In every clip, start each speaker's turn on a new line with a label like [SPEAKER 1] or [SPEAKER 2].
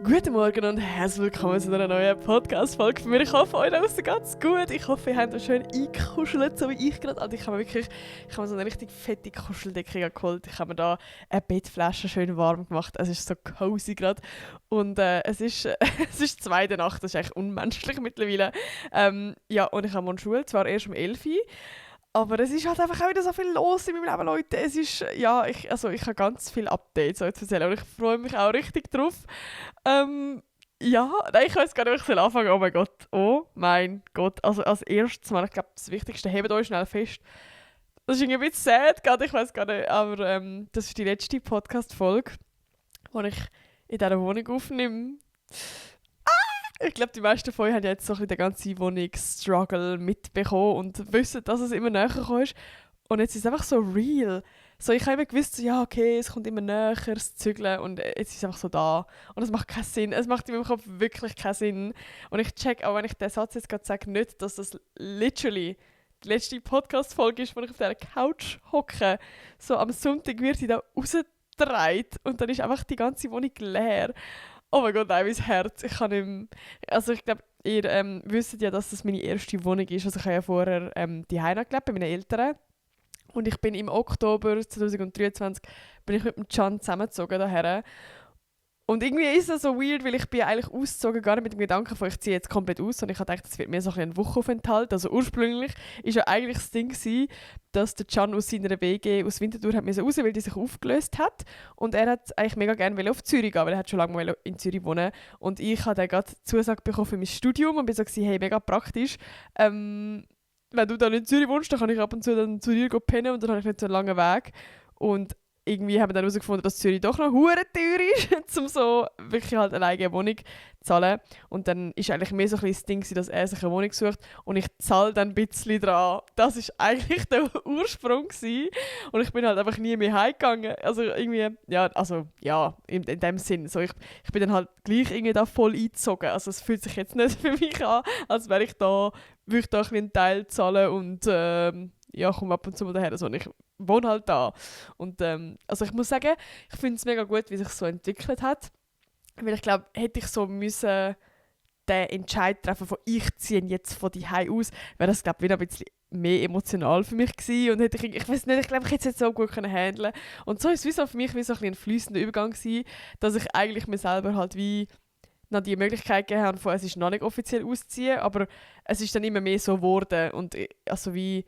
[SPEAKER 1] Guten Morgen und herzlich willkommen zu einer neuen Podcast-Folge von mir. Ich hoffe, euch ist ganz gut. Ich hoffe, ihr habt euch schön eingekuschelt, so wie ich gerade. Also ich habe mir so eine richtig fette Kuscheldecke geholt. Ich habe mir da eine Bettflasche schön warm gemacht. Es ist so cozy gerade. Und es ist 2 in der Nacht, das ist eigentlich unmenschlich mittlerweile. Ja, und ich habe morgen Schule, zwar erst um 11 Uhr. Aber es ist halt einfach auch wieder so viel los in meinem Leben, Leute. Es ist, ja, ich habe ganz viele Updates zu erzählen und ich freue mich auch richtig drauf. Ja, nein, ich weiß gar nicht, wie ich soll anfangen. Oh mein Gott, oh mein Gott. Also als erstes Mal, ich glaube, das Wichtigste, hebt euch schnell fest. Das ist irgendwie ein bisschen sad gerade, ich weiß gar nicht, aber das ist die letzte Podcast-Folge, die ich in dieser Wohnung aufnehme. Ich glaube, die meisten von euch haben jetzt so ein bisschen den ganzen Wohnungsstruggle mitbekommen und wissen, dass es immer näher kommt. Und jetzt ist es einfach so real. So, ich habe immer gewusst, so, ja, okay, es kommt immer näher, das Zügeln und jetzt ist es einfach so da. Und es macht keinen Sinn. Es macht in meinem Kopf wirklich keinen Sinn. Und ich check, auch wenn ich den Satz jetzt gerade sage, nicht, dass das literally die letzte Podcast-Folge ist, wo ich auf dieser Couch hocke. So, am Sonntag wird sie da rausgetragen und dann ist einfach die ganze Wohnung leer. Oh mein Gott, nein, mein Herz. Ich kann nicht mehr. Also ich glaube, ihr wisst ja, dass das meine erste Wohnung ist. Also ich habe ja vorher daheim gelebt bei meinen Eltern. Und ich bin im Oktober 2023 bin ich mit dem Can zusammengezogen daher. Und irgendwie ist es so weird, weil ich bin eigentlich ausgezogen, gar nicht mit dem Gedanken von, ich ziehe jetzt komplett aus. Und ich habe gedacht, das wird mir so ein Wochenaufenthalt. Also ursprünglich war ja eigentlich das Ding gewesen, dass der Can aus seiner WG aus Winterthur hat raus, weil die sich aufgelöst hat. Und er hat eigentlich mega gerne auf Zürich gehen, weil er hat schon lange mal in Zürich wohnen. Und ich habe dann gerade Zusage bekommen für mein Studium und bin so gewesen, hey, mega praktisch. Wenn du dann in Zürich wohnst, dann kann ich ab und zu dann zu dir pennen und dann habe ich nicht so einen langen Weg. Und irgendwie haben wir dann herausgefunden, dass Zürich doch noch hure teuer ist, um so wirklich halt eine eigene Wohnung zu zahlen. Und dann ist eigentlich mehr so ein bisschen das Ding, dass er sich eine Wohnung sucht und ich zahle dann ein bisschen dran. Das war eigentlich der Ursprung gewesen. Und ich bin halt einfach nie mehr heimgegangen. Also irgendwie, ja, in dem Sinn. So, ich bin dann halt gleich irgendwie da voll eingezogen. Also es fühlt sich jetzt nicht für mich an, als wäre ich da, würde ich da ein bisschen einen Teil zahlen und ja, komme ab und zu mal daher. Also, ich wohne halt da. Und also ich muss sagen, ich finde es mega gut, wie sich so entwickelt hat. Weil ich glaube, hätte ich so müssen den Entscheid treffen von ich ziehe jetzt von daheim aus, wäre das glaube ich wieder ein bisschen mehr emotional für mich gewesen. Und hätte ich weiß nicht, ich glaube, ich hätte es jetzt so gut handeln können. Und so ist es wie so für mich wie so ein fließender Übergang gewesen, dass ich eigentlich mir selber halt wie noch die Möglichkeit gegeben habe, von es ist noch nicht offiziell auszuziehen, aber es ist dann immer mehr so geworden. Und also wie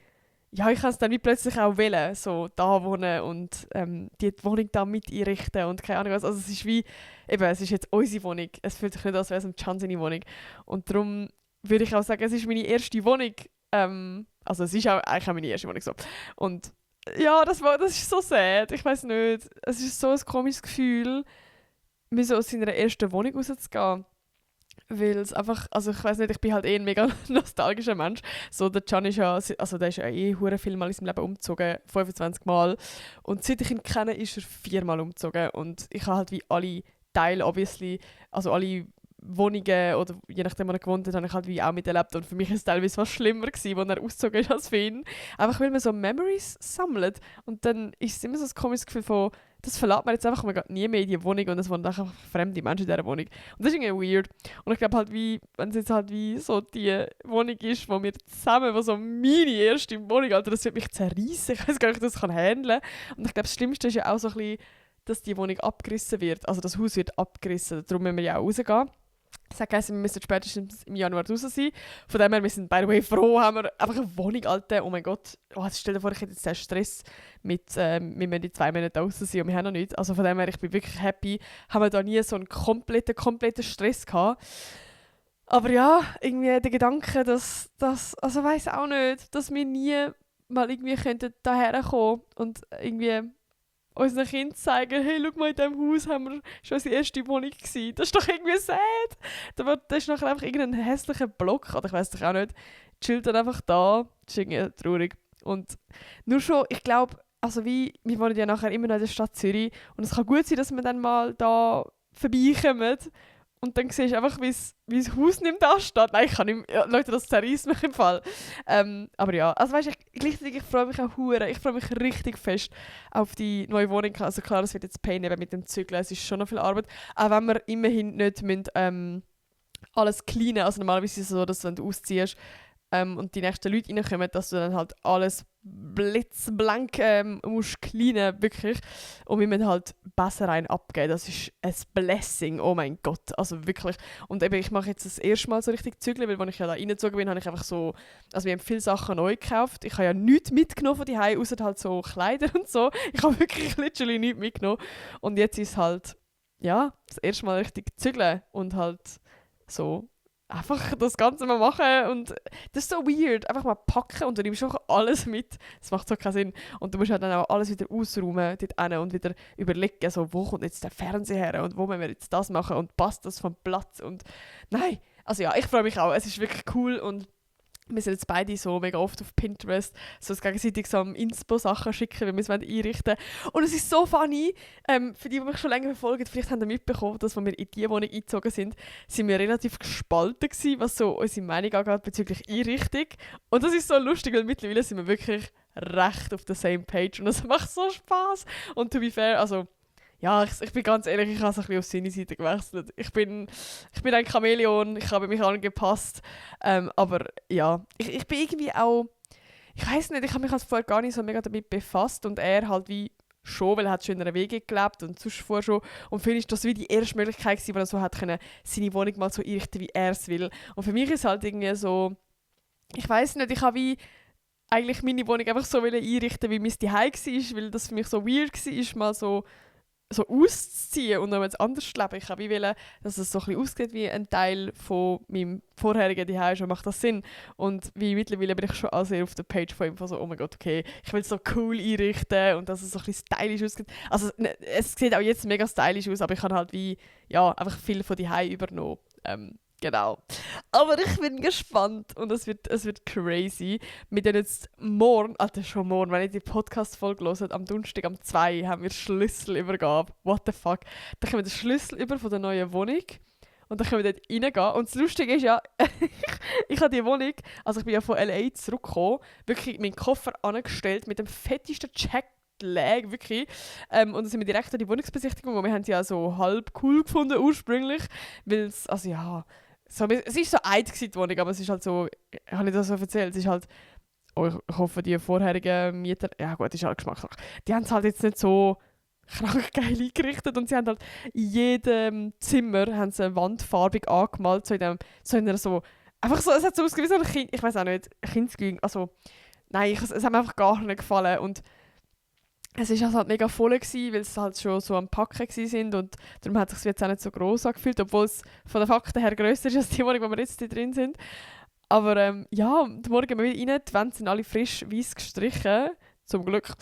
[SPEAKER 1] ja, ich kann es dann wie plötzlich auch wählen, so da wohnen und die Wohnung da mit einrichten und keine Ahnung was. Also es ist wie, eben, es ist jetzt unsere Wohnung. Es fühlt sich nicht an, als wäre es eine Can seine Wohnung. Und darum würde ich auch sagen, es ist meine erste Wohnung. Also es ist auch eigentlich auch meine erste Wohnung so. Und ja, das ist so sad. Ich weiß nicht. Es ist so ein komisches Gefühl, mir so aus seiner ersten Wohnung rauszugehen. Weil es einfach, also ich weiß nicht, ich bin halt ein mega nostalgischer Mensch. So, der Can ist ja, also der ist ja hure viel Mal in seinem Leben umgezogen, 25 Mal. Und seit ich ihn kenne, ist er 4 Mal umgezogen. Und ich habe halt wie alle Teile, obviously, also alle Wohnungen oder je nachdem, wo er gewohnt hat, habe ich halt wie auch miterlebt. Und für mich ist es teilweise was schlimmer gewesen, als er ausgezogen ist als für ihn. Einfach weil man so Memories sammelt. Und dann ist es immer so ein komisches Gefühl von, das verlässt man jetzt einfach, man geht nie mehr in die Wohnung und es wohnen einfach fremde Menschen in dieser Wohnung. Und das ist irgendwie weird. Und ich glaube halt wie, wenn es jetzt halt wie so die Wohnung ist, wo wir zusammen, wo so meine erste Wohnung, Alter, das wird mich zerreissen. Ich weiß gar nicht, wie ich das handeln kann. Und ich glaube, das Schlimmste ist ja auch so ein bisschen, dass die Wohnung abgerissen wird. Also das Haus wird abgerissen, darum müssen wir ja auch rausgehen. Das heisst, wir müssen spätestens im Januar raus sein. Von dem her, wir sind by the way froh, haben wir einfach eine Wohnung, Alter. Oh mein Gott, stell dir vor, ich hätte jetzt den Stress mit, wir müssen in 2 Monaten draußen sein und wir haben noch nichts. Also von dem her, ich bin wirklich happy. Haben wir da nie so einen kompletten Stress gehabt. Aber ja, irgendwie der Gedanke, dass also weiss auch nicht, dass wir nie mal irgendwie daher kommen und irgendwie unseren Kindern zeigen, hey, schau mal, in diesem Haus haben wir schon unsere erste Wohnung gewesen. Das ist doch irgendwie sad. Da ist nachher einfach irgendein hässlicher Block, oder ich weiss doch auch nicht, chillt dann einfach da. Das ist irgendwie traurig. Und nur schon, ich glaube, also wir wohnen ja nachher immer noch in der Stadt Zürich und es kann gut sein, dass wir dann mal da vorbeikommen und dann siehst du einfach, wie das Haus nicht mehr da steht. Nein, ich kann nicht mehr, ja, Leute, das zerreißt mich im Fall. Aber ja, also weißt du, gleichzeitig ich freue mich auch hure. Ich freue mich richtig fest auf die neue Wohnung. Also klar, es wird jetzt Pain eben mit dem Zügeln, es ist schon noch viel Arbeit. Auch wenn wir immerhin nicht müssen, alles cleanen. Also normalerweise ist es so, dass wenn du ausziehst und die nächsten Leute reinkommen, dass du dann halt alles blitzblank musst cleanen, wirklich. Und wir müssen halt besser rein abgeben. Das ist ein Blessing, oh mein Gott. Also wirklich. Und eben, ich mache jetzt das erste Mal so richtig Zügeln, weil als ich ja da reingezogen bin, habe ich einfach so, also wir haben viele Sachen neu gekauft. Ich habe ja nichts mitgenommen von daheim, außer halt so Kleider und so. Ich habe wirklich literally nichts mitgenommen. Und jetzt ist halt, ja, das erste Mal richtig zügeln und halt so einfach das Ganze mal machen und das ist so weird. Einfach mal packen und du nimmst auch alles mit. Das macht so keinen Sinn. Und du musst halt dann auch alles wieder ausräumen dort hin und wieder überlegen, so, wo kommt jetzt der Fernseher her und wo müssen wir jetzt das machen und passt das vom Platz und nein. Also ja, ich freue mich auch. Es ist wirklich cool und wir sind jetzt beide so mega oft auf Pinterest, so gegenseitig so am Inspo-Sachen schicken, wie wir es einrichten wollen. Und es ist so funny, für die mich schon länger verfolgen, vielleicht haben Sie mitbekommen, dass als wir in diese Wohnung eingezogen sind wir relativ gespalten gewesen, was so unsere Meinung angeht bezüglich Einrichtung. Und das ist so lustig, weil mittlerweile sind wir wirklich recht auf der same page und das macht so Spaß. Und to be fair, also ja, ich bin ganz ehrlich, ich habe so ein bisschen auf seine Seite gewechselt. Ich bin ein Chamäleon, ich habe mich angepasst. Aber ja, ich bin irgendwie auch, ich weiß nicht, ich habe mich halt vorher gar nicht so mega damit befasst und er halt wie schon, weil er hat schon in einer WG gelebt und sonst vorher schon. Und für ihn ist das wie die erste Möglichkeit gewesen, wo er so hat können, seine Wohnung mal so einrichten, wie er es will. Und für mich ist es halt irgendwie so, ich weiß nicht, ich habe wie eigentlich meine Wohnung einfach so einrichten, wie mein Zuhause war, weil das für mich so weird war, mal so auszuziehen und noch etwas anderes zu leben. Ich wollte, dass es so ein bisschen aussieht wie ein Teil von meinem vorherigen Zuhause. Macht das Sinn? Und wie mittlerweile bin ich schon auch sehr auf der Page von ihm von so, oh mein Gott, okay, ich will es so cool einrichten und dass es so ein bisschen stylisch aussieht. Also es sieht auch jetzt mega stylisch aus, aber ich habe halt wie, ja, einfach viel von Zuhause übernommen. Genau. Aber ich bin gespannt und es wird crazy. Wir dann jetzt morgen, Alter, schon morgen, wenn ich die Podcast-Folge höre, am Donnerstag um 2 haben wir Schlüsselübergabe. What the fuck? Dann können wir den Schlüssel über von der neuen Wohnung und dann können wir dort reingehen. Und das Lustige ist ja, ich habe die Wohnung, also ich bin ja von L.A. zurückgekommen, wirklich meinen Koffer angestellt mit dem fettesten Check-Lag, wirklich. Und dann sind wir direkt an die Wohnungsbesichtigung und wir haben sie ja so halb cool gefunden ursprünglich, weil es, also ja, so, es war so alt die Wohnung, aber es ist halt so, habe ich das so erzählt, es ist halt, oh, ich hoffe, die vorherigen Mieter, ja gut, ist halt Geschmackssache, die haben es halt jetzt nicht so krank geil eingerichtet und sie haben halt in jedem Zimmer haben sie eine Wand farbig angemalt, so in einer so, einfach so, es hat so ausgesehen wie so ein Kind, ich weiß auch nicht, Kindsgüng, also, nein, es hat mir einfach gar nicht gefallen und es war halt mega voll, gewesen, weil es halt schon so am Packen sind und darum hat es sich jetzt auch nicht so gross angefühlt, obwohl es von den Fakten her grösser ist als die Wohnung, wo wir jetzt drin sind. Aber ja, morgen gehen wir wieder rein, die Wände sind alle frisch weiß gestrichen, zum Glück.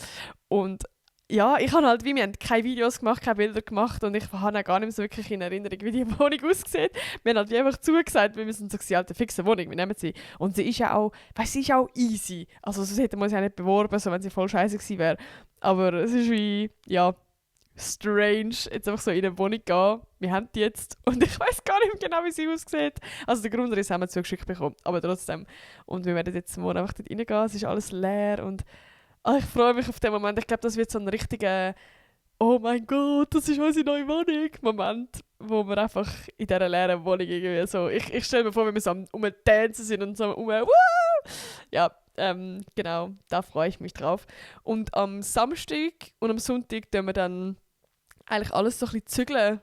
[SPEAKER 1] Und ja, ich habe halt, wir haben keine Videos gemacht, keine Bilder gemacht und ich habe auch gar nicht mehr so wirklich in Erinnerung, wie die Wohnung aussieht. Wir haben halt wie einfach zugesagt, wir müssen so eine fixe Wohnung, wir nehmen sie. Und sie ist ja auch, weißt, sie ist auch easy. Also sonst hätten wir sie ja nicht beworben, so wenn sie voll scheiße gewesen wäre. Aber es ist wie, ja, strange, jetzt einfach so in eine Wohnung gehen. Wir haben die jetzt und ich weiß gar nicht mehr genau, wie sie aussieht. Also der Grundriss haben wir zugeschickt bekommen, aber trotzdem. Und wir werden jetzt morgen einfach dort reingehen, es ist alles leer und ich freue mich auf den Moment. Ich glaube, das wird so ein richtiger «Oh mein Gott, das ist unsere neue Wohnung» Moment, wo wir einfach in dieser leeren Wohnung irgendwie so... Ich stelle mir vor, wenn wir so am Tanzen sind und so «Woo!» Ja, genau, da freue ich mich drauf. Und am Samstag und am Sonntag tun wir dann eigentlich alles so ein bisschen zügeln.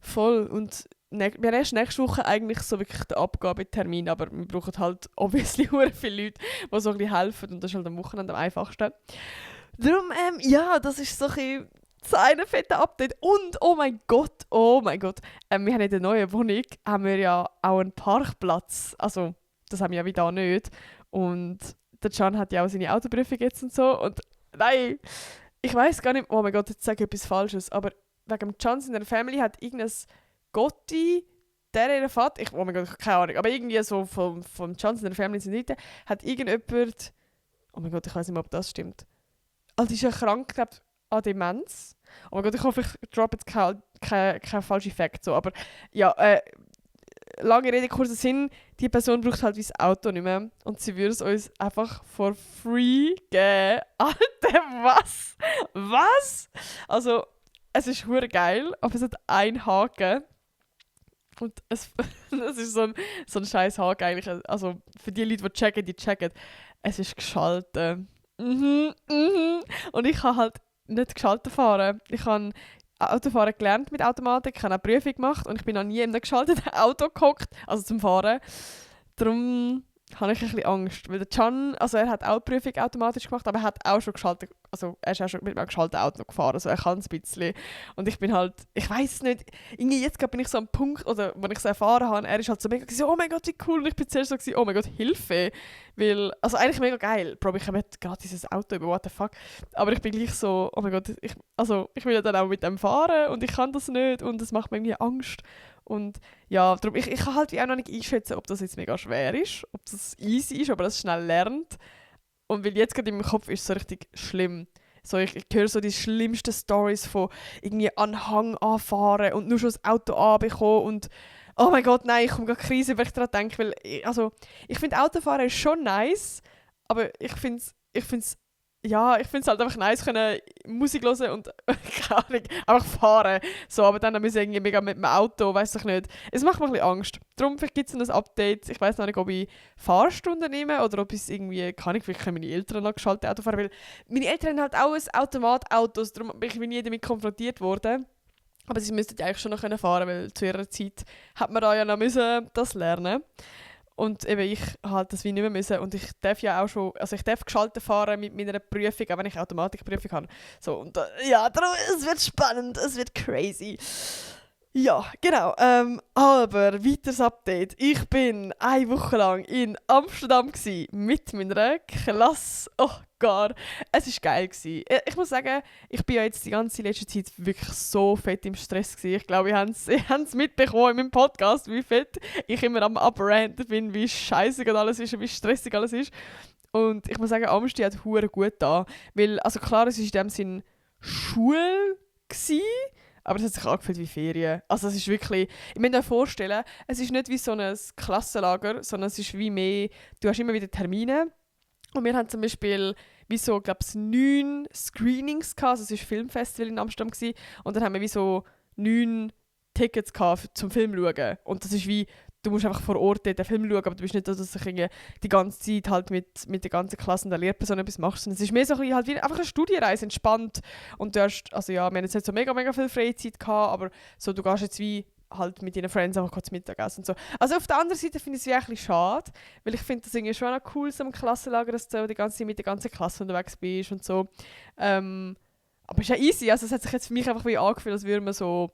[SPEAKER 1] Voll. Und wir haben erst nächste Woche eigentlich so wirklich den Abgabetermin, aber wir brauchen halt obviously sehr viele Leute, die so ein bisschen helfen und das ist halt am Wochenende am einfachsten. Darum, ja, das ist so ein bisschen das eine fette Update. Und, oh mein Gott, wir haben in der neuen Wohnung haben wir ja auch einen Parkplatz. Also, das haben wir ja wieder nicht. Und der Can hat ja auch seine Autoprüfung jetzt und so. Und nein, ich weiß gar nicht, oh mein Gott, jetzt sage ich etwas Falsches, aber wegen dem Can in der Family hat irgendein Gotti, der ihren Vater, oh mein Gott, ich habe keine Ahnung, aber irgendwie so vom Chance in der Family Seite hat irgendjemand, oh mein Gott, ich weiß nicht mehr, ob das stimmt. Also ist er krank, glaube an Demenz. Oh mein Gott, ich hoffe, ich droppe jetzt keinen falschen Fakt. So. Aber ja, lange Rede, kurzer Sinn, die Person braucht halt wie das Auto nicht mehr. Und sie würde es uns einfach for free geben. Alter, was? Was? Also, es ist hure geil, aber es hat einen Haken. Und es ist so ein scheiß Haken eigentlich. Also, für die Leute, die checken. Es ist geschaltet. Und ich kann halt nicht geschaltet fahren. Ich habe Autofahren gelernt mit Automatik, ich habe eine Prüfung gemacht und ich bin noch nie in einem geschalteten Auto gehockt, also zum Fahren. Darum habe ich ein bisschen Angst, weil der Can, also er hat auch die Prüfung automatisch gemacht, aber er hat auch schon geschaltet, also er ist auch schon mit einem geschalteten Auto gefahren, also er kann es ein bisschen. Und ich bin halt, ich weiß nicht, irgendwie jetzt bin ich so am Punkt, oder wenn ich es erfahren habe, er ist halt so mega so, oh mein Gott, wie cool, und ich bin zuerst so, oh mein Gott, Hilfe, weil, also eigentlich mega geil, Bro, ich habe gerade dieses Auto über, what the fuck, aber ich bin gleich so, oh mein Gott, ich will ja dann auch mit dem fahren und ich kann das nicht und das macht mir irgendwie Angst. Und ja, darum, ich kann halt auch noch nicht einschätzen, ob das jetzt mega schwer ist, ob das easy ist, ob man das schnell lernt. Und weil jetzt gerade in meinem Kopf ist es so richtig schlimm. So, ich höre so die schlimmsten Stories von irgendwie Anhang anfahren und nur schon das Auto anbekommen und oh mein Gott, nein, ich komme gerade Krise, wenn ich daran denke, weil ich finde Autofahren ist schon nice, aber ich finde es halt einfach nice, können Musik hören und keine Ahnung, einfach fahren. So, aber dann müssen wir irgendwie mega mit dem Auto, weiss ich nicht. Es macht mir ein bisschen Angst. Darum gibt es ein Update. Ich weiss noch nicht, ob ich Fahrstunden nehme oder ob ich es irgendwie, kann ich, vielleicht können meine Eltern noch geschaltet Auto fahren, weil meine Eltern haben halt auch ein Automatauto, darum bin ich nie damit konfrontiert worden. Aber sie müssten ja eigentlich schon noch fahren können, weil zu ihrer Zeit hat man da ja noch müssen das lernen. Und eben ich halt das wie nicht mehr müssen. Und ich darf ja auch schon, also ich darf geschaltet fahren mit meiner Prüfung, auch wenn ich Automatikprüfung habe. So, und ja, darum, es wird spannend, es wird crazy. Ja, genau. Aber weiteres Update. Ich bin eine Woche lang in Amsterdam mit meiner Klasse. Oh Gott, es war geil. Ich muss sagen, ich bin ja jetzt die ganze letzte Zeit wirklich so fett im Stress gewesen. Ich glaube, ihr habt es mitbekommen in meinem Podcast, wie fett ich immer am Abranten bin, wie scheiße alles ist und wie stressig alles ist. Und ich muss sagen, Amsterdam hat hure gut da, weil, also klar, es war in dem Sinn Schule gewesen, aber es hat sich angefühlt wie Ferien. Also es ist wirklich, ich muss mir vorstellen, es ist nicht wie so ein Klassenlager, sondern es ist wie mehr, du hast immer wieder Termine. Und wir haben zum Beispiel wie so, glaube ich, 9 Screenings gehabt, also es war ein Filmfestival in Amsterdam gewesen, und dann haben wir wie so 9 Tickets gehabt zum Film schauen. Und das ist wie, du musst einfach vor Ort den Film schauen, aber du bist nicht so, dass du die ganze Zeit halt mit der ganzen Klasse und der Lehrperson etwas machst. Es ist mehr so halt wie einfach eine Studienreise, entspannt. Und du hast, also ja, wir haben jetzt nicht so mega viel Freizeit gehabt, aber so, du gehst jetzt wie halt mit deinen Friends einfach kurz Mittagessen und so. Also auf der anderen Seite finde ich es wirklich schade, weil ich finde das irgendwie schon auch cool, so im Klassenlager, dass du die ganze Zeit mit der ganzen Klasse unterwegs bist und so. Aber es ist ja easy, also es hat sich jetzt für mich einfach wie angefühlt, als würden wir so,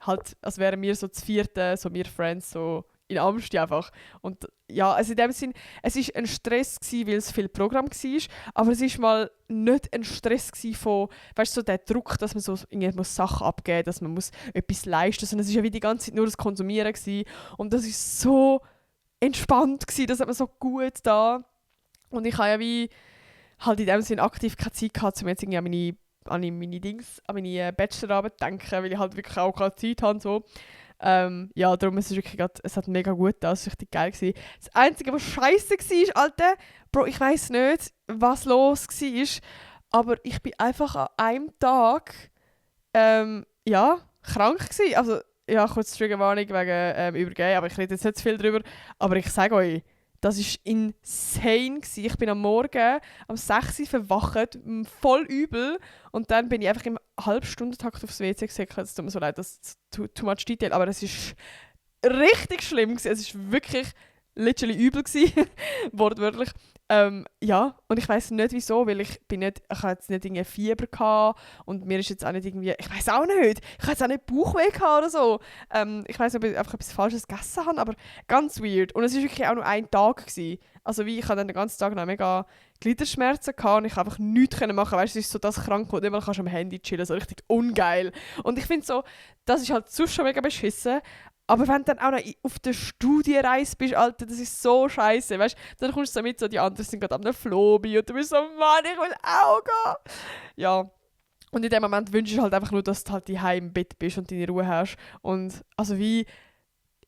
[SPEAKER 1] halt, als wären wir so das vierte, so wir Friends, so in Amsterdam einfach. Und ja, also in dem Sinn, es war ein Stress gewesen, weil es viel Programm war, aber es war mal nicht ein Stress gewesen von, weißt du, so der Druck, dass man so irgendwie muss Sachen abgeben muss, dass man muss etwas leisten muss, sondern es war ja wie die ganze Zeit nur das Konsumieren gewesen. Und das war so entspannt gewesen, das hat mir so gut da. Und ich habe ja wie halt in dem Sinn aktiv keine Zeit gehabt, um jetzt irgendwie an meine Bachelorarbeit zu denken, weil ich halt wirklich auch keine Zeit habe. So. Ja, darum ist es wirklich es hat mega gut da, es war richtig geil gewesen. Das Einzige, was scheiße war, Alter, Bro, ich weiss nicht, was los war, aber ich bin einfach an einem Tag ja, krank gewesen. Also, ja, kurz Triggerwarnung wegen Übergehen, aber ich rede jetzt nicht zu viel drüber. Aber ich sage euch, das war insane gewesen. Ich bin am Morgen um 6 Uhr verwacht, voll übel. Und dann bin ich einfach im Halbstundentakt aufs WC gesagt. Es tut mir so leid, das ist too much detail. Aber es war richtig schlimm gewesen. Es war wirklich literally übel gewesen. Wortwörtlich. Ja, und ich weiss nicht wieso, weil ich hatte jetzt nicht irgendwie Fieber gehabt und mir ist jetzt auch nicht irgendwie, ich weiss auch nicht, ich hatte jetzt auch nicht Bauchweh gehabt oder so. Ich weiss nicht, ob ich einfach etwas Falsches gegessen habe, aber ganz weird. Und es war wirklich auch nur ein Tag gewesen. Also wie, ich hatte dann den ganzen Tag noch mega Gliederschmerzen gehabt und ich konnte einfach nichts machen. Weißt du, es ist so das krank, wo du immer am Handy chillen, so richtig ungeil. Und ich finde so, das ist halt sonst schon mega beschissen. Aber wenn du dann auch noch auf der Studienreise bist, Alter, das ist so scheiße, weißt du? Dann kommst du so mit, so die anderen sind gerade am Flobi und du bist so, Mann, ich will auch gehen. Ja, Und in dem Moment wünschst du halt einfach nur, dass du halt daheim im Bett bist und deine Ruhe hast. Und also wie...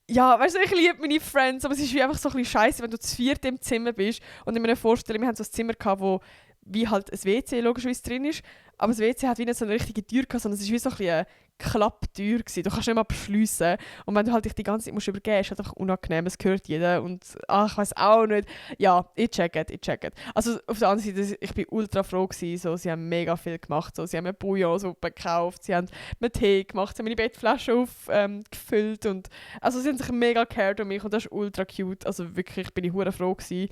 [SPEAKER 1] Ja, weißt du, ich liebe meine Friends, aber es ist wie einfach so ein bisschen scheiße, wenn du zu viert im Zimmer bist. Und ich mir vorstelle, wir haben so ein Zimmer gehabt, wo wie halt ein WC logischerweise drin ist. Aber das WC hat wie nicht so eine richtige Tür gehabt, sondern es war wie so ein bisschen eine Klapptür gewesen. Du kannst nicht mal beschliessen. Und wenn du halt dich die ganze Zeit musst übergeben musst, ist es einfach unangenehm. Es gehört jeder. Und ich weiß auch nicht. Ja, ich check it. Also auf der anderen Seite, ich bin ultra froh gewesen. So, sie haben mega viel gemacht. So, sie haben mir Bouillon-Suppe gekauft, sie haben mir Tee gemacht, sie haben meine Bettflasche aufgefüllt. Und also sie haben sich mega gecared um mich und das ist ultra cute. Also wirklich bin ich hure froh gewesen.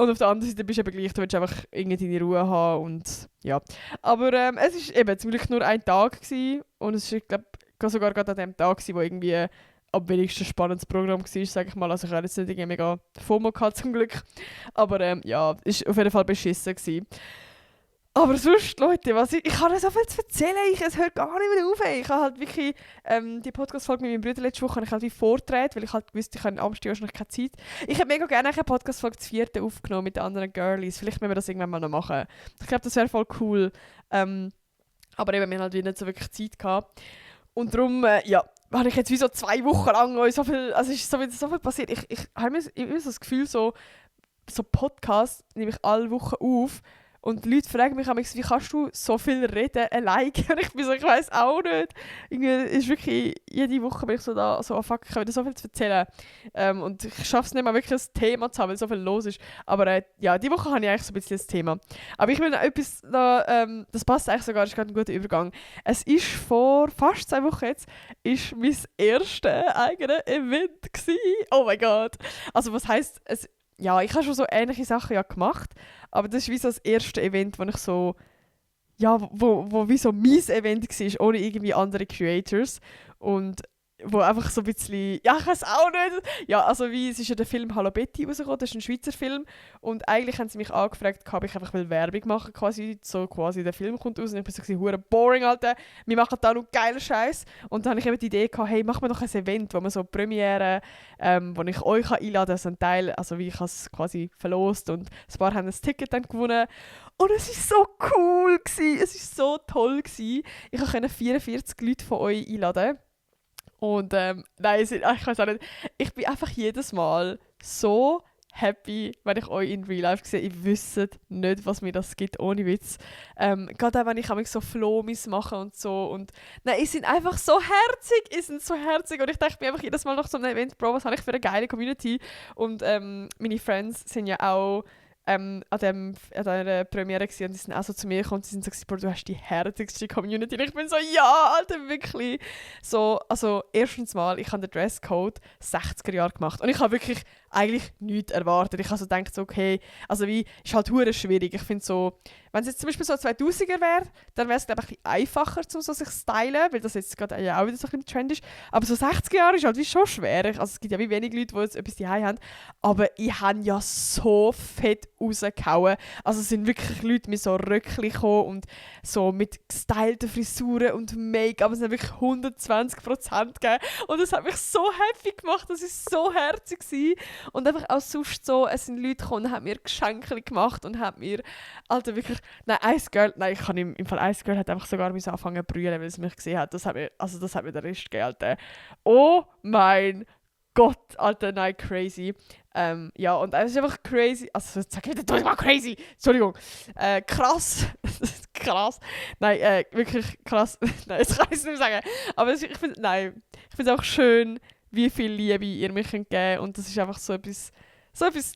[SPEAKER 1] Und auf der anderen Seite bist du eben gleich, du willst einfach irgendwie deine Ruhe haben und ja. Aber es war eben zum Glück nur ein Tag gewesen, und es war, ich glaube, sogar gerade an dem Tag gewesen, wo irgendwie am wenigsten spannendes Programm war, sage ich mal. Also ich hatte jetzt nicht irgendwie mega FOMO gehabt, zum Glück. Aber ja, es war auf jeden Fall beschissen gewesen. Aber sonst, Leute, ich habe so viel zu erzählen, es hört gar nicht mehr auf. Ich habe halt wirklich die Podcast-Folge mit meinem Bruder letzte Woche ich halt wie vorgetragen, weil ich halt wusste, ich habe am Abend wahrscheinlich keine Zeit. Ich hätte mega gerne eine Podcast-Folge zu 4. aufgenommen mit den anderen Girlies. Vielleicht müssen wir das irgendwann mal noch machen. Ich glaube, das wäre voll cool. Aber eben, wir haben halt wie nicht so wirklich Zeit gehabt. Und darum, ja, habe ich jetzt wie so 2 Wochen lang so viel, also es ist so viel passiert. Ich habe immer so das Gefühl, so Podcasts nehme ich alle Wochen auf. Und die Leute fragen mich manchmal, wie kannst du so viel reden alleine? Und ich bin so, ich weiss auch nicht. Irgendwie ist wirklich, jede Woche bin ich so da, so, oh fuck, ich habe wieder so viel zu erzählen. Und ich schaffe es nicht mal wirklich ein Thema zu haben, weil so viel los ist. Aber ja, diese Woche habe ich eigentlich so ein bisschen das Thema. Aber ich will noch etwas, das passt eigentlich sogar, das ist gerade ein guter Übergang. Es ist vor fast 2 Wochen jetzt, ist mein erstes eigenes Event gewesen. Oh mein Gott. Also was heisst, ja, ich habe schon so ähnliche Sachen ja gemacht, aber das ist wie so das erste Event, wo ich so, ja, wo wie so mein Event war, ohne irgendwie andere Creators und wo einfach so ein bisschen, ja, ich weiß auch nicht, ja, also wie, es ist ja der Film «Hallo Betty» rausgekommen, das ist ein Schweizer Film und eigentlich haben sie mich angefragt, ob ich einfach Werbung machen quasi, so quasi der Film kommt raus und ich bin so «Hure boring, Alter, wir machen da noch geilen Scheiß» und dann habe ich eben die Idee gehabt, hey, machen wir doch ein Event, wo wir so Premiere, wo ich euch einladen kann, so ein Teil, also wie ich habe es quasi verlost und ein paar haben ein Ticket dann gewonnen und es war so cool gewesen, es war so toll gewesen. Ich konnte 44 Leute von euch einladen. Und nein, ich weiß auch nicht, ich bin einfach jedes Mal so happy, wenn ich euch in Real Life sehe. Ihr wisst nicht, was mir das gibt, ohne Witz. Gerade auch, wenn ich so Flomis mache und so. Und nein, ihr seid einfach so herzig, und ich denke mir einfach jedes Mal nach so einem Event, Bro, was habe ich für eine geile Community. Und meine Friends sind ja auch an dieser Premiere gewesen, und die sind auch so zu mir gekommen und sie sind so gesagt, du hast die herzigste Community. Und ich bin so, ja, Alter, wirklich. So, also erstens mal, ich habe den Dresscode 60er Jahre gemacht und ich habe wirklich eigentlich nichts erwartet. Ich habe so gedacht, so, okay, also wie, ist halt hure schwierig. Ich finde so, wenn es jetzt zum Beispiel so 2000er wäre, dann wäre es glaube ich ein bisschen einfacher, um so sich zu stylen, weil das jetzt gerade ja auch wieder so ein bisschen Trend ist. Aber so 60er Jahre ist halt wie schon schwer. Also es gibt ja wie wenig Leute, die jetzt etwas daheim haben. Aber ich habe ja so fett rausgehauen. Also es sind wirklich Leute mit so Röckchen gekommen und so mit gestylten Frisuren und Make-up. Es haben wirklich 120% gegeben. Und das hat mich so happy gemacht. Das war so herzig gewesen. Und einfach auch sonst so, es sind Leute gekommen und haben mir Geschenke gemacht und haben mir, Alter, wirklich, nein, ich kann im Fall Ice Girl hat einfach sogar anfangen zu brüllen, weil es mich gesehen hat. Das hat mir den Rest gegeben, Alter. Oh mein Gott, Alter, nein, crazy. Ja, und es ist einfach crazy, also sag ich nicht mal crazy, Entschuldigung, krass, krass, nein, wirklich krass, nein, das kann ich nicht sagen, aber ich finde es auch schön, wie viel Liebe ihr mir geben könnt. Und das ist einfach so etwas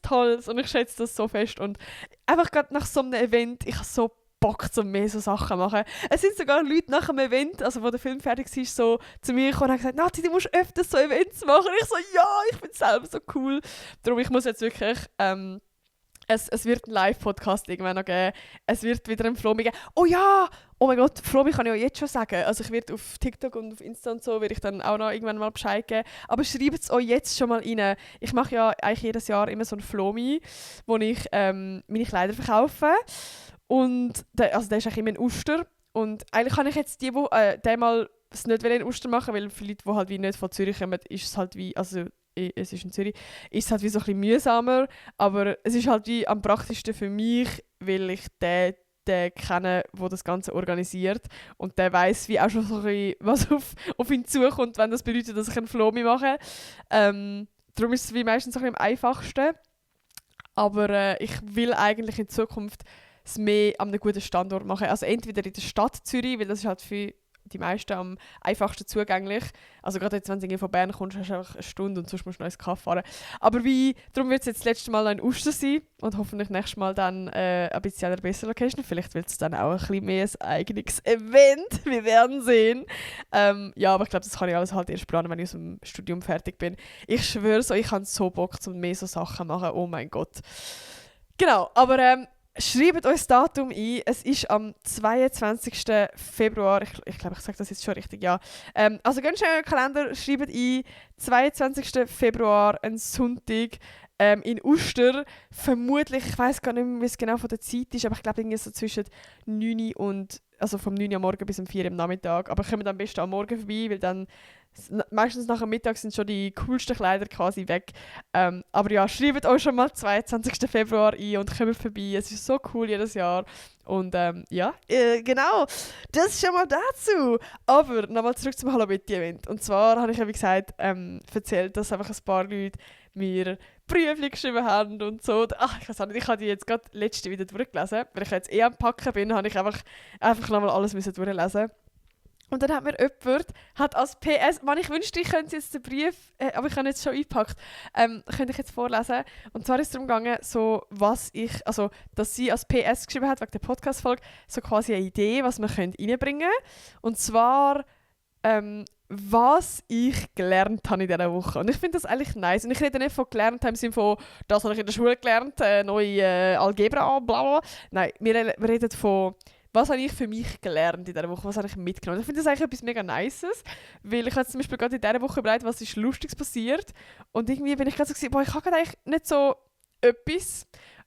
[SPEAKER 1] Tolles und ich schätze das so fest. Und einfach gerade nach so einem Event, ich habe so Bock, um mehr so Sachen zu machen. Es sind sogar Leute nach dem Event, also wo der Film fertig war, so zu mir gekommen und haben gesagt, Nati, du musst öfters so Events machen. Und ich so, ja, ich finde es selber so cool. Darum, ich muss jetzt wirklich... Es wird einen Live-Podcast irgendwann noch geben. Es wird wieder einen Flomi geben. Oh ja! Oh mein Gott, Flomi kann ich auch jetzt schon sagen. Also ich werde auf TikTok und auf Insta und so werde ich dann auch noch irgendwann mal Bescheid geben. Aber schreibt es euch jetzt schon mal rein. Ich mache ja eigentlich jedes Jahr immer so einen Flomi, wo ich meine Kleider verkaufe. Und der ist eigentlich immer in Uster. Und eigentlich kann ich jetzt den mal es nicht in Uster machen, weil für Leute, die halt wie nicht von Zürich kommen, ist es halt wie... Also, es ist in Zürich, ist es halt wie so ein bisschen mühsamer, aber es ist halt wie am praktischsten für mich, weil ich den den kennen, der das Ganze organisiert. Und der weiss wie auch schon so ein bisschen, was auf ihn zukommt, wenn das bedeutet, dass ich einen Flomi mache. Darum ist es wie meistens ein bisschen am einfachsten. Aber ich will eigentlich in Zukunft es mehr an einem guten Standort machen. Also entweder in der Stadt Zürich, weil das ist halt für die meisten am einfachsten zugänglich. Also gerade jetzt, wenn du von Bern kommst, hast du einfach eine Stunde und sonst musst du noch ins Kaff fahren. Aber darum wird es jetzt das letzte Mal noch in Uster sein und hoffentlich nächstes Mal dann ein bisschen eine bessere Location. Vielleicht wird es dann auch ein bisschen mehr ein eigenes Event. Wir werden sehen. Ja, aber ich glaube, das kann ich alles halt erst planen, wenn ich aus dem Studium fertig bin. Ich schwöre so, ich habe so Bock, um mehr so Sachen zu machen. Oh mein Gott. Genau, aber schreibt euch das Datum ein. Es ist am 22. Februar. Ich glaube, ich sage das jetzt schon richtig, ja. Also ganz schnell in den Kalender, schreibt ein. 22. Februar, ein Sonntag in Uster. Vermutlich, ich weiß gar nicht mehr, wie es genau von der Zeit ist, aber ich glaube irgendwie so zwischen 9 und, also vom 9 Uhr am Morgen bis um 4 Uhr am Nachmittag. Aber kommt am besten am Morgen vorbei, weil dann meistens nach dem Mittag sind schon die coolsten Kleider quasi weg. Aber ja, schreibt euch schon mal 22. Februar ein und kommt vorbei. Es ist so cool jedes Jahr. Und ja, genau, das ist schon mal dazu. Aber nochmal zurück zum Hallo Betty Event. Und zwar habe ich ja wie gesagt erzählt, dass einfach ein paar Leute mir Briefe geschrieben haben und so. Ach, ich weiß auch nicht, ich habe die jetzt gerade letzte wieder durchgelesen. Weil ich jetzt am Packen bin, habe ich einfach nochmal alles durchlesen. Und dann hat mir jemand als PS, Mann, ich wünschte, ich könnte jetzt den Brief, aber ich habe jetzt schon eingepackt, könnte ich jetzt vorlesen. Und zwar ist es darum gegangen, so, dass sie als PS geschrieben hat, wegen der Podcast-Folge, so quasi eine Idee, was man reinbringen könnte. Und zwar, was ich gelernt habe in dieser Woche. Und ich finde das eigentlich nice. Und ich rede nicht von gelernt im Sinne von, das habe ich in der Schule gelernt, neue Algebra, bla bla. Nein, wir reden von, was habe ich für mich gelernt in dieser Woche, was habe ich mitgenommen. Ich finde das eigentlich etwas mega Nices, weil ich habe zum Beispiel gerade in dieser Woche überlegt, was ist Lustiges passiert. Und irgendwie bin ich gerade so gewesen, boah, ich habe gerade eigentlich nicht so etwas,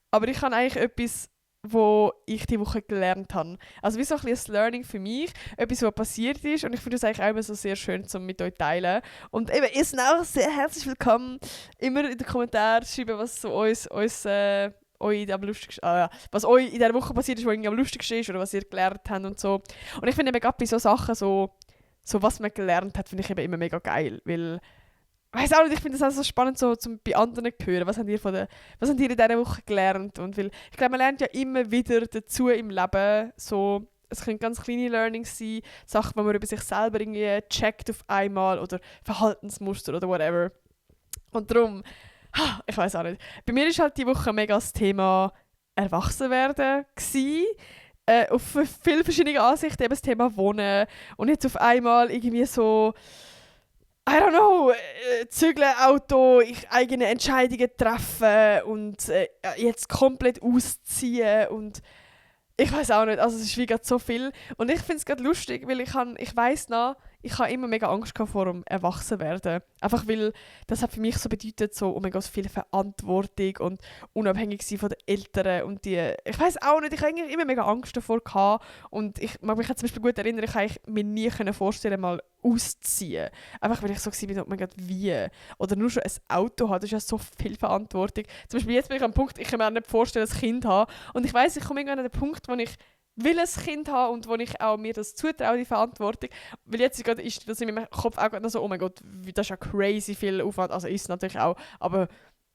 [SPEAKER 1] aber ich habe eigentlich etwas, wo ich diese Woche gelernt habe. Also wie so ein bisschen ein Learning für mich, etwas, was passiert ist. Und ich finde das eigentlich auch immer so sehr schön, um mit euch zu teilen. Und eben, ihr seid auch sehr herzlich willkommen. Immer in den Kommentaren schreiben, was so euch am lustigsten, was euch in dieser Woche passiert ist, was irgendwie am lustigsten ist oder was ihr gelernt habt und so. Und ich finde eben gerade bei so Sachen, so was man gelernt hat, finde ich eben immer mega geil, weil ich weiß auch nicht, ich finde es auch so spannend, so bei anderen zu hören, was habt ihr in dieser Woche gelernt und weil, ich glaube, man lernt ja immer wieder dazu im Leben, so, es können ganz kleine Learnings sein, Sachen, die man über sich selber irgendwie checkt auf einmal oder Verhaltensmuster oder whatever. Und darum, ich weiß auch nicht. Bei mir war halt die Woche mega das Thema Erwachsenwerden auf viele verschiedene Ansichten, eben das Thema Wohnen und jetzt auf einmal irgendwie so, I don't know, zügeln, Auto, eigene Entscheidungen treffen und jetzt komplett ausziehen und ich weiß auch nicht, also es ist wie gerade so viel und ich finde es gerade lustig, weil ich weiss noch, ich habe immer mega Angst vor dem Erwachsenwerden. Einfach weil das hat für mich so bedeutet, so, oh mein Gott, viel Verantwortung und unabhängig sein von den Eltern und ich weiß auch nicht, ich habe immer mega Angst davor gehabt und ich mag mich zum Beispiel gut erinnern, ich konnte mir nie vorstellen, mal auszuziehen. Einfach weil ich so war, oh mein Gott, wie? Oder nur schon ein Auto haben, das ist ja so viel Verantwortung. Zum Beispiel jetzt bin ich am Punkt, ich kann mir auch nicht vorstellen, ein Kind zu haben und ich weiss, ich komme irgendwann an den Punkt, wo ich will ein Kind haben und wo ich auch mir das zutraue, die Verantwortung. Weil jetzt ist das in meinem Kopf auch gerade so, oh mein Gott, das ist ja crazy viel Aufwand. Also ist es natürlich auch, aber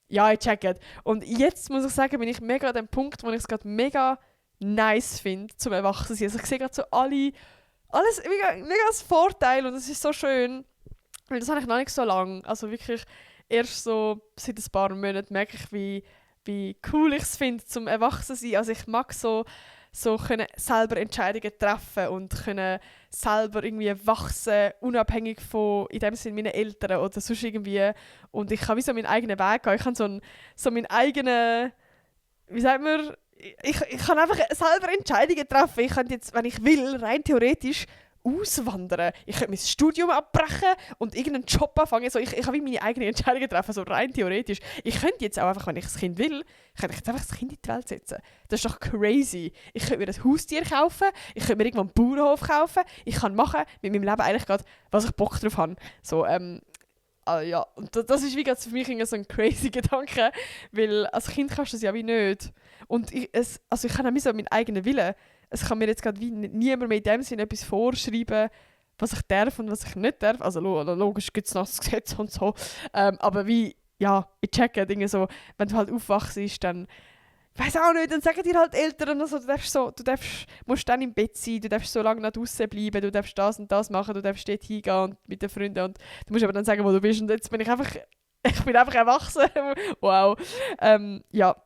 [SPEAKER 1] ja, ich check it. Und jetzt muss ich sagen, bin ich mega an dem Punkt, wo ich es gerade mega nice finde, zum Erwachsensein. Also ich sehe gerade so alles mega als Vorteil und es ist so schön. Weil das habe ich noch nicht so lange. Also wirklich erst so seit ein paar Monaten merke ich, wie cool ich es finde, zum Erwachsensein. Also ich mag so können selber Entscheidungen treffen und können selber irgendwie wachsen, unabhängig von, in dem Sinne, meinen Eltern oder sonst irgendwie. Und ich kann wie so meinen eigenen Weg gehen. Ich kann so meinen eigenen, wie sagt man, ich kann einfach selber Entscheidungen treffen. Ich kann jetzt, wenn ich will, rein theoretisch auswandern. Ich könnte mein Studium abbrechen und irgendeinen Job anfangen. Also ich kann wie meine eigenen Entscheidungen treffen, so rein theoretisch. Ich könnte jetzt auch einfach, wenn ich das Kind will, könnte ich jetzt einfach das Kind in die Welt setzen. Das ist doch crazy. Ich könnte mir ein Haustier kaufen, ich könnte mir irgendwann einen Bauernhof kaufen, ich kann machen mit meinem Leben eigentlich gerade, was ich Bock drauf habe. So, ja. Und das ist wie gerade für mich so ein crazy Gedanke, weil als Kind kannst du das ja wie nicht. Und ich kann auch so meinen eigenen Willen. Es kann mir jetzt gerade wie niemand mehr in dem Sinne etwas vorschreiben, was ich darf und was ich nicht darf. Also logisch gibt es noch das Gesetz und so. Aber wie, ja, ich checke Dinge so, wenn du halt aufwachst, dann ich weiß auch nicht, dann sagen dir halt Eltern also, musst dann im Bett sein, du darfst so lange nach draußen bleiben, du darfst das und das machen, du darfst dort hingehen und mit den Freunden und du musst aber dann sagen, wo du bist und jetzt bin ich bin einfach erwachsen. Wow. Ja.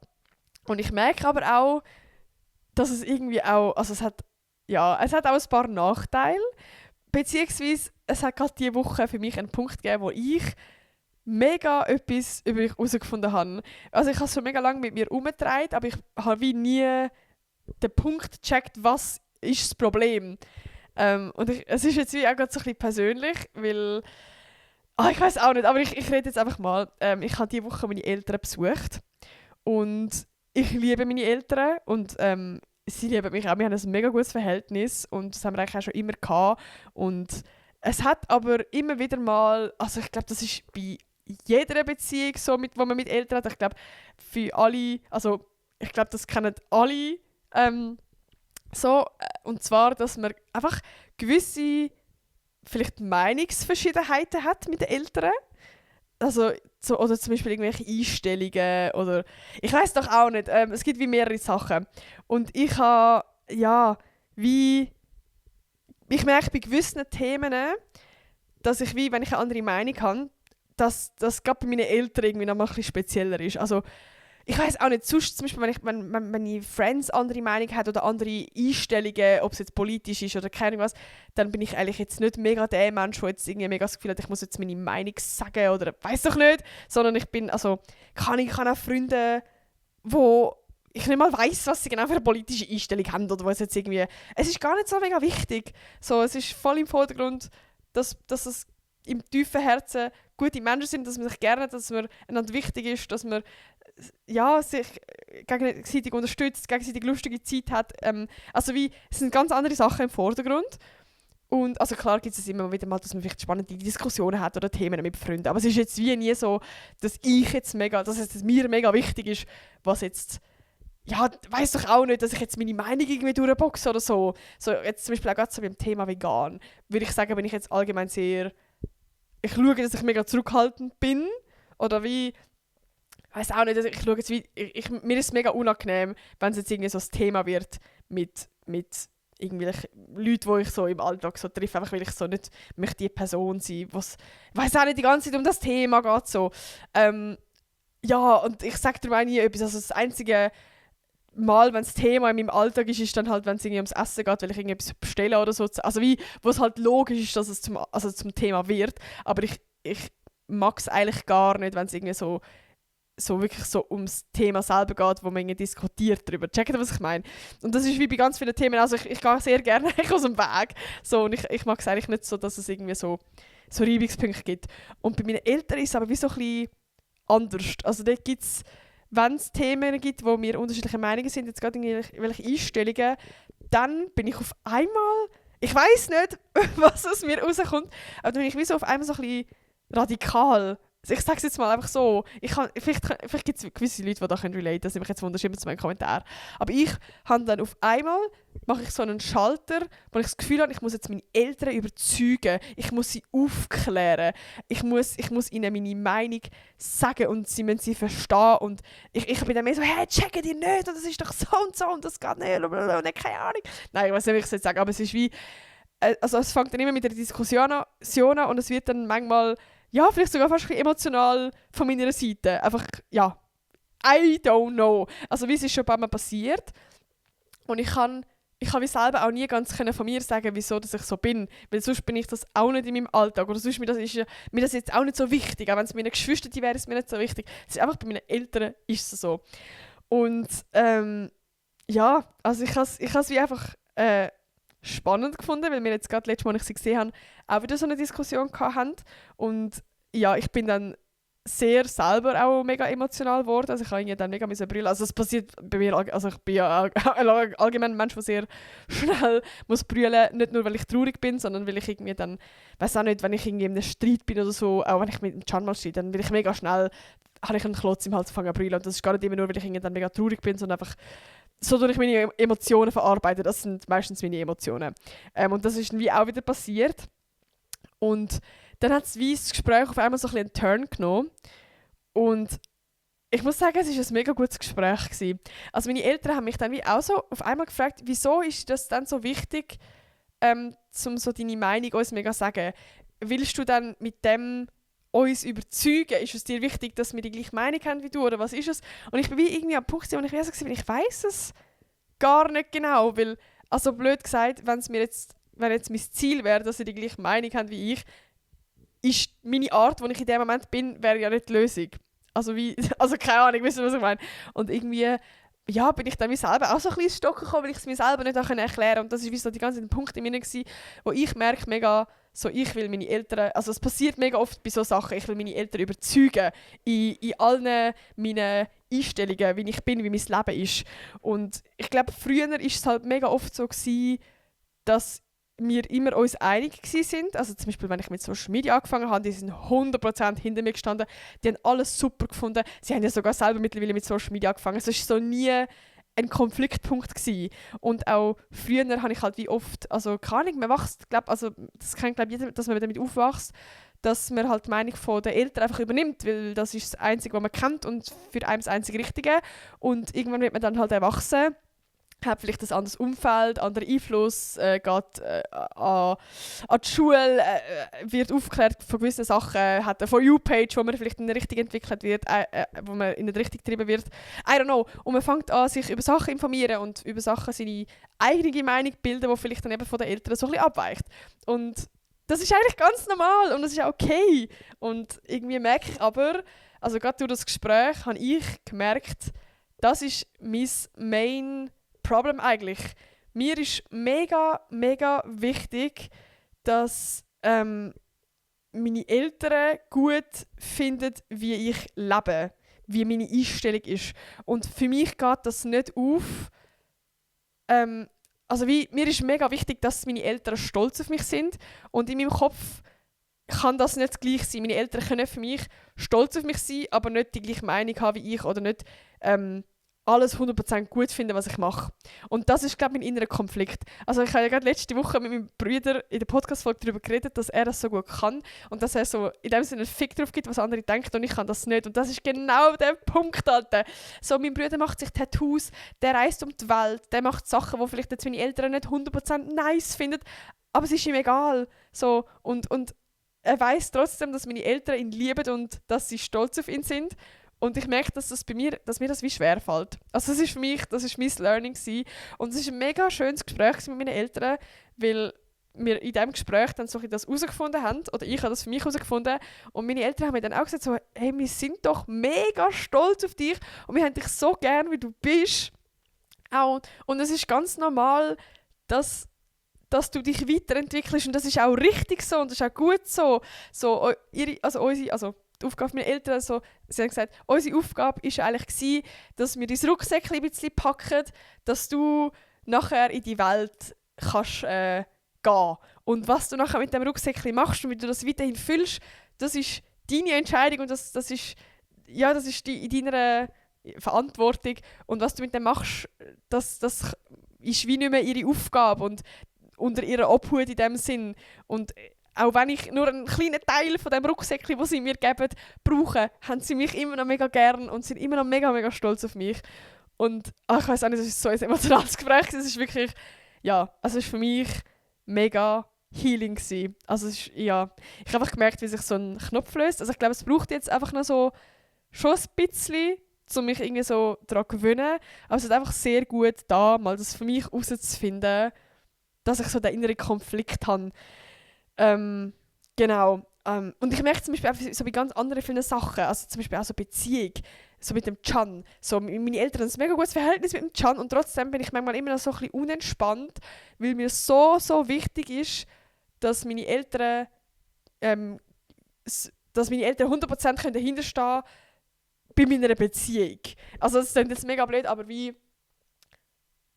[SPEAKER 1] Und ich merke aber auch, dass es irgendwie auch, also es hat auch ein paar Nachteile, beziehungsweise es hat gerade diese Woche für mich einen Punkt gegeben, wo ich mega etwas über mich herausgefunden habe. Also ich habe es schon mega lange mit mir herumgetragen, aber ich habe wie nie den Punkt gecheckt, was ist das Problem. Und es ist jetzt wie auch gerade so ein bisschen persönlich, weil ich weiß auch nicht, aber ich rede jetzt einfach mal. Ich habe diese Woche meine Eltern besucht und ich liebe meine Eltern und sie lieben mich auch. Wir haben ein mega gutes Verhältnis und das haben wir eigentlich auch schon immer gehabt. Und es hat aber immer wieder mal, also ich glaube, das ist bei jeder Beziehung so, wo man mit Eltern hat. Ich glaube, für alle, also ich glaube, das kennen alle so. Und zwar, dass man einfach gewisse vielleicht Meinungsverschiedenheiten hat mit den Eltern. Also, oder zum Beispiel irgendwelche Einstellungen oder ich weiß doch auch nicht. Es gibt wie mehrere Sachen. Und ich habe, ich merke bei gewissen Themen, dass ich wie, wenn ich eine andere Meinung habe, dass das gerade bei meinen Eltern irgendwie noch mal ein bisschen spezieller ist. Also, ich weiß auch nicht, sonst zum Beispiel, wenn meine Friends andere Meinung haben oder andere Einstellungen, ob es jetzt politisch ist oder keine Ahnung was, dann bin ich eigentlich jetzt nicht mega der Mensch, der jetzt irgendwie mega das Gefühl hat, ich muss jetzt meine Meinung sagen oder weiß doch nicht, sondern ich bin, also ich habe auch Freunde, wo ich nicht mal weiss, was sie genau für eine politische Einstellung haben oder was jetzt irgendwie, es ist gar nicht so mega wichtig. So, es ist voll im Vordergrund, dass es im tiefen Herzen gute Menschen sind, dass man sich gerne, dass man einander wichtig ist, dass man sich gegenseitig unterstützt, gegenseitig lustige Zeit hat. Also wie, es sind ganz andere Sachen im Vordergrund. Und also klar gibt es immer wieder mal, dass man vielleicht spannende Diskussionen hat oder Themen mit Freunden. Aber es ist jetzt wie nie so, dass es mir mega wichtig ist, was jetzt, weiss doch auch nicht, dass ich jetzt meine Meinung irgendwie durchboxe oder so. So jetzt zum Beispiel auch gerade so beim Thema vegan. Würde ich sagen, bin ich jetzt allgemein sehr, ich schaue, dass ich mega zurückhaltend bin. Oder wie, ich weiss auch nicht, ich schaue jetzt wie, mir ist es mega unangenehm, wenn es jetzt irgendwie so ein Thema wird mit irgendwelchen Leuten, die ich so im Alltag so treffe, einfach weil ich so nicht möchte die Person sein, was, ich weiss auch nicht, die ganze Zeit um das Thema geht so. Und ich sage dir auch nie etwas, also das einzige Mal, wenn das Thema in meinem Alltag ist dann halt, wenn es irgendwie ums Essen geht, weil ich irgendetwas bestelle oder so, also wie, wo es halt logisch ist, dass es zum Thema wird, aber ich mag es eigentlich gar nicht, wenn es irgendwie so wirklich so ums Thema selber geht, wo man irgendwie diskutiert darüber. Checkt ihr, was ich meine? Und das ist wie bei ganz vielen Themen, also ich gehe sehr gerne aus dem Weg. So, und ich mag es eigentlich nicht so, dass es irgendwie so Reibungspunkte gibt. Und bei meinen Eltern ist es aber wie so ein bisschen anders. Also dort gibt es, wenn es Themen gibt, wo wir unterschiedliche Meinungen sind, jetzt gerade irgendwelche Einstellungen, dann bin ich auf einmal, ich weiss nicht, was aus mir rauskommt, aber dann bin ich wie so auf einmal so ein bisschen radikal. Ich sage es jetzt mal einfach so. Vielleicht gibt es gewisse Leute, die da relaten können. Das nimmt mich jetzt Wunder, schreibt es in meinen Kommentar. Aber ich habe dann auf einmal, mache ich so einen Schalter, wo ich das Gefühl habe, ich muss jetzt meine Eltern überzeugen. Ich muss sie aufklären. Ich muss ihnen meine Meinung sagen und sie müssen sie verstehen. Und ich bin dann mehr so, hey, checken die nicht, und das ist doch so und das geht nicht, und keine Ahnung. Nein, ich weiß nicht, wie ich es jetzt sage, aber es ist wie, also es fängt dann immer mit der Diskussion an und es wird dann manchmal, vielleicht sogar fast ein bisschen emotional von meiner Seite. Einfach, I don't know. Also wie es ist schon ein paar Mal passiert. Und ich kann wie selber auch nie ganz von mir sagen, wieso dass ich so bin. Weil sonst bin ich das auch nicht in meinem Alltag. Oder sonst ist mir das jetzt auch nicht so wichtig. Auch wenn es meinen Geschwistern wäre, ist es mir nicht so wichtig. Es ist einfach bei meinen Eltern ist es so. Und also ich habe es wie einfach spannend gefunden, weil wir jetzt gerade letztes Mal, als ich sie gesehen habe, auch wieder so eine Diskussion hatten. Und ich bin dann sehr selber auch mega emotional geworden. Also ich habe irgendwie dann mega brüllen. Also es passiert bei mir, also ich bin ja allgemein ein Mensch, der sehr schnell muss brüllen. Nicht nur, weil ich traurig bin, sondern weil ich irgendwie dann, weiß auch nicht, wenn ich irgendwie in einem Streit bin oder so, auch wenn ich mit dem Can mal streite, dann will ich mega schnell, habe ich einen Klotz im Hals anfangen zu brüllen. Und das ist gar nicht immer nur, weil ich irgendwie dann mega traurig bin, sondern einfach so, dass ich meine Emotionen verarbeite. Das sind meistens meine Emotionen. Und das ist dann wie auch wieder passiert. Und dann hat das Gespräch auf einmal so ein bisschen einen Turn genommen. Und ich muss sagen, es war ein mega gutes Gespräch gewesen. Also meine Eltern haben mich dann wie auch so auf einmal gefragt, wieso ist das dann so wichtig, um so deine Meinung uns mega zu sagen. Willst du dann mit dem uns überzeugen? Ist es dir wichtig, dass wir die gleiche Meinung haben wie du? Oder was ist es? Und ich bin wie irgendwie am Punkt, wo ich so war, ich weiss es gar nicht genau. Weil, also blöd gesagt, wenn jetzt mein Ziel wäre, dass sie die gleiche Meinung haben wie ich, ist meine Art, wo ich in dem Moment bin, wäre ja nicht die Lösung. Also keine Ahnung, wisst ihr, was ich meine? Und irgendwie, ja, bin ich dann mir selber auch so ein bisschen ins Stocken gekommen, weil ich es mir selber nicht erklären konnte. Und das ist wie so die ganzen Punkte in mir gewesen, wo ich merke mega, so ich will meine Eltern, also es passiert mega oft bei solchen Sachen, ich will meine Eltern überzeugen in allen meinen Einstellungen, wie ich bin, wie mein Leben ist. Und ich glaube, früher war es halt mega oft so gewesen, dass wir immer uns einig sind. Also zum Beispiel, wenn ich mit Social Media angefangen habe, die sind 100% hinter mir gestanden. Die haben alles super gefunden. Sie haben ja sogar selber mittlerweile mit Social Media angefangen. Es war so nie ein Konfliktpunkt gewesen. Und auch früher habe ich halt wie oft, also keine Ahnung, man wächst, also das kennt glaube jeder, dass man damit aufwächst, dass man halt die Meinung von den Eltern einfach übernimmt, weil das ist das Einzige, was man kennt und für einen das einzige Richtige. Und irgendwann wird man dann halt erwachsen, hat vielleicht ein anderes Umfeld, anderen Einfluss, geht an die Schule, wird aufgeklärt von gewissen Sachen, hat eine For You-Page, wo man vielleicht in eine Richtung entwickelt wird, wo man in eine Richtung getrieben wird. I don't know. Und man fängt an, sich über Sachen zu informieren und über Sachen seine eigene Meinung bilden, die vielleicht dann eben von den Eltern so ein bisschen abweicht. Und das ist eigentlich ganz normal und das ist auch okay. Und irgendwie merke ich aber, also gerade durch das Gespräch habe ich gemerkt, das ist mein Main Problem eigentlich. Mir ist mega, mega wichtig, dass meine Eltern gut finden, wie ich lebe, wie meine Einstellung ist. Und für mich geht das nicht auf. Also mir ist mega wichtig, dass meine Eltern stolz auf mich sind. Und in meinem Kopf kann das nicht gleich sein. Meine Eltern können für mich stolz auf mich sein, aber nicht die gleiche Meinung haben wie ich oder nicht alles 100% gut finden, was ich mache. Und das ist, glaube ich, mein innerer Konflikt. Also ich habe ja gerade letzte Woche mit meinem Bruder in der Podcast-Folge darüber geredet, dass er das so gut kann und dass er so in dem Sinne einen Fick drauf gibt, was andere denken und ich kann das nicht. Und das ist genau der Punkt, Alter. So, mein Bruder macht sich Tattoos, der reist um die Welt, der macht Sachen, die vielleicht jetzt meine Eltern nicht 100% nice finden, aber es ist ihm egal. So, und er weiß trotzdem, dass meine Eltern ihn lieben und dass sie stolz auf ihn sind. Und ich merke, dass mir das wie schwer fällt. Also das ist für mich, das ist mein Learning gewesen. Und es ist ein mega schönes Gespräch mit meinen Eltern, weil wir in diesem Gespräch dann so das herausgefunden haben, oder ich habe das für mich herausgefunden. Und meine Eltern haben mir dann auch gesagt, so, hey, wir sind doch mega stolz auf dich und wir haben dich so gern, wie du bist. Auch. Und es ist ganz normal, dass du dich weiterentwickelst und das ist auch richtig so und das ist auch gut so. Die Aufgabe meiner Eltern, sie haben gesagt, unsere Aufgabe war eigentlich, dass wir dein Rucksäckchen ein bisschen packen, dass du nachher in die Welt kannst, gehen. Und was du nachher mit dem Rucksäckchen machst und wie du das weiterhin füllst, das ist deine Entscheidung und das ist in deiner Verantwortung. Und was du mit dem machst, das ist wie nicht mehr ihre Aufgabe und unter ihrer Obhut in dem Sinn. Und auch wenn ich nur einen kleinen Teil von dem Rucksäckchen, den sie mir geben, brauche, haben sie mich immer noch mega gern und sind immer noch mega, mega stolz auf mich. Und ich weiß auch nicht, das ist so ein emotionales Gespräch. Es ist wirklich, es ist für mich mega healing gewesen. Also ich habe einfach gemerkt, wie sich so ein Knopf löst. Also ich glaube, es braucht jetzt einfach noch so schon ein bisschen, um mich irgendwie so daran zu gewöhnen. Aber es ist einfach sehr gut da, mal das für mich herauszufinden, dass ich so den inneren Konflikt habe. Genau. Und ich merke zum Beispiel auch so bei ganz anderen vielen Sachen, also zum Beispiel auch so Beziehung, so mit dem Can. So, meine Eltern haben ein mega gutes Verhältnis mit dem Can und trotzdem bin ich manchmal immer noch so ein bisschen unentspannt, weil mir so wichtig ist, dass meine Eltern dass meine Eltern 100% dahinterstehen können bei meiner Beziehung. Also das klingt jetzt mega blöd, aber wie...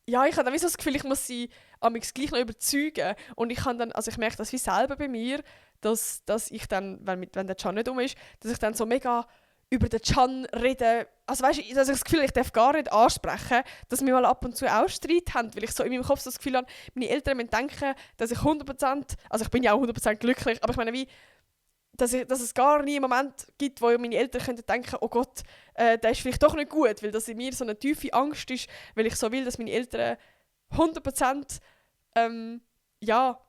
[SPEAKER 1] Ja, ich habe dann wie so das Gefühl, ich muss sie amigs gleich noch überzeugen. Und ich kann dann, also ich merke das wie selber bei mir, dass ich dann, wenn der Can nicht ist, dass ich dann so mega über den Can rede. Also weißt du, dass ich das Gefühl habe, ich darf gar nicht ansprechen, dass wir mal ab und zu auch Streit haben, weil ich so in meinem Kopf so das Gefühl habe, meine Eltern müssen denken, dass ich 100%, also ich bin ja auch 100% glücklich, aber ich meine wie, dass es gar nie einen Moment gibt, wo meine Eltern könnten denken, oh Gott, der ist vielleicht doch nicht gut, weil das in mir so eine tiefe Angst ist, weil ich so will, dass meine Eltern 100% ja,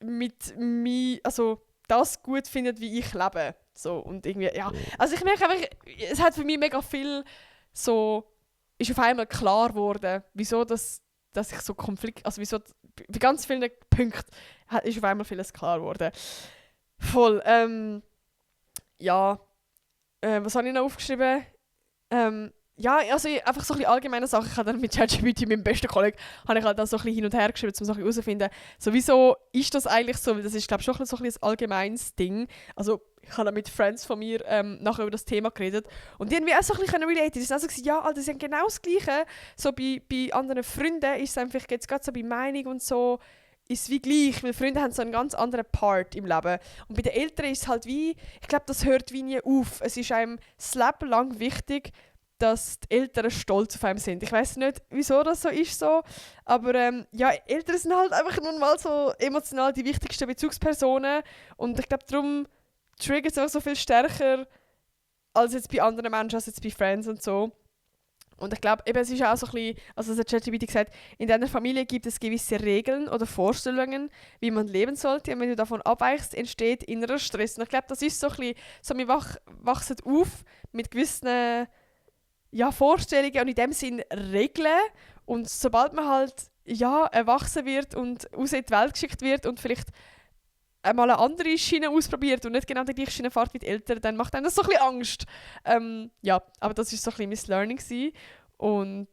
[SPEAKER 1] mit mir, also das gut finden, wie ich lebe. So, und irgendwie, ja. Also ich merke einfach, es hat für mich mega viel so, ist auf einmal klar geworden, wieso dass ich so Konflikt, also wieso, bei ganz vielen Punkten ist auf einmal vieles klar geworden. Voll, ja, was habe ich noch aufgeschrieben? Ja, also einfach so ein bisschen allgemeine Sachen. Ich habe dann mit ChatGPT, meinem besten Kollegen, habe ich halt dann so ein bisschen hin und her geschrieben, um so herauszufinden, so wieso ist das eigentlich so, weil das ist, glaube ich, schon so ein allgemeines Ding. Also ich habe dann mit Friends von mir nachher über das Thema geredet und die haben mir auch so ein bisschen relaten. Die sind also gesagt, ja, Alter, sie haben genau das Gleiche. So bei anderen Freunden ist es einfach jetzt gerade so bei Meinung und so, ist wie gleich, weil Freunde haben so einen ganz anderen Part im Leben. Und bei den Eltern ist es halt wie, ich glaube, das hört wie nie auf. Es ist einem das Leben lang wichtig, dass die Eltern stolz auf einem sind. Ich weiß nicht, wieso das so ist, aber ja, Eltern sind halt einfach nun mal so emotional die wichtigsten Bezugspersonen und ich glaube, darum triggert es auch so viel stärker als jetzt bei anderen Menschen, als jetzt bei Friends und so. Und ich glaube, es ist auch so ein bisschen, also das hat ChatGPT gesagt, in deiner Familie gibt es gewisse Regeln oder Vorstellungen, wie man leben sollte. Und wenn du davon abweichst, entsteht innerer Stress. Und ich glaube, das ist so ein bisschen, so wir wachsen auf mit gewissen Vorstellungen und in dem Sinn Regeln. Und sobald man halt erwachsen wird und raus in die Welt geschickt wird und vielleicht einmal eine andere Schiene ausprobiert und nicht genau die gleiche Schiene fährt wie die Eltern, dann macht einem das so ein bisschen Angst. Aber das war so ein bisschen mein Learning gewesen. Und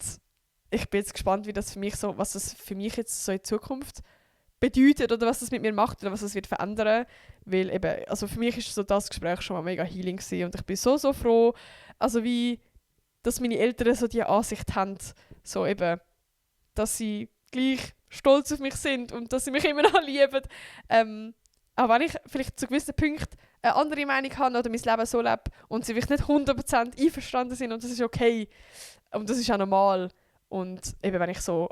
[SPEAKER 1] ich bin jetzt gespannt, was das für mich jetzt so in Zukunft bedeutet oder was das mit mir macht oder was das wird verändern. Weil eben, also für mich ist so das Gespräch schon mal mega healing gewesen und ich bin so froh, also wie, dass meine Eltern so die Ansicht haben, so eben, dass sie gleich stolz auf mich sind und dass sie mich immer noch lieben. Auch wenn ich vielleicht zu gewissen Punkten eine andere Meinung habe oder mein Leben so lebe und sie vielleicht nicht 100% einverstanden sind und das ist okay. Und das ist auch normal. Und eben wenn ich so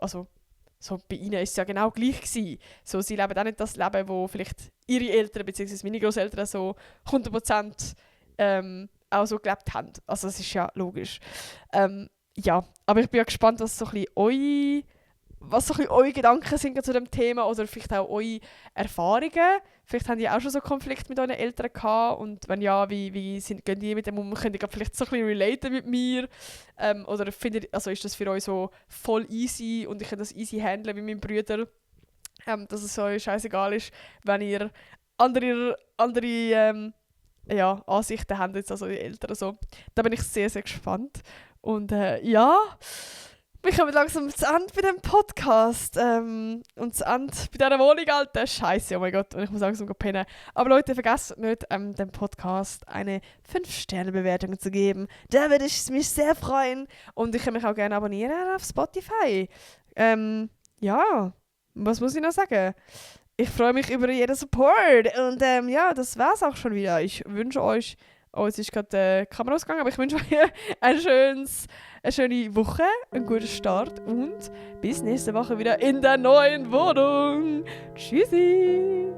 [SPEAKER 1] bei ihnen ist es ja genau gleich gewesen. So, sie leben auch nicht das Leben, wo vielleicht ihre Eltern bzw. meine Großeltern so 100% auch so gelebt haben. Also das ist ja logisch. Aber ich bin ja gespannt, was so ein bisschen eure Gedanken sind zu dem Thema oder vielleicht auch eure Erfahrungen. Vielleicht habt ihr auch schon so Konflikte mit euren Eltern gehabt und wenn ja, wie gehen die mit dem um? Könnt ihr vielleicht so ein bisschen relaten mit mir? Oder ist das für euch so voll easy und ich kann das easy handeln mit meinem Bruder? Dass es euch scheißegal ist, wenn ihr andere Ansichten habt, jetzt also die Eltern so. Da bin ich sehr, sehr gespannt. Und wir kommen langsam zu Ende bei diesem Podcast. Und zu Ende bei dieser Wohnung, Alter. Scheiße, oh mein Gott. Und ich muss langsam pennen. Aber Leute, vergesst nicht, dem Podcast eine 5-Sterne-Bewertung zu geben. Da würde ich mich sehr freuen. Und ich kann mich auch gerne abonnieren auf Spotify. Was muss ich noch sagen? Ich freue mich über jeden Support. Und das war's auch schon wieder. Ich wünsche euch... Oh, jetzt ist gerade die Kamera ausgegangen, aber ich wünsche euch eine schöne Woche, einen guten Start und bis nächste Woche wieder in der neuen Wohnung. Tschüssi!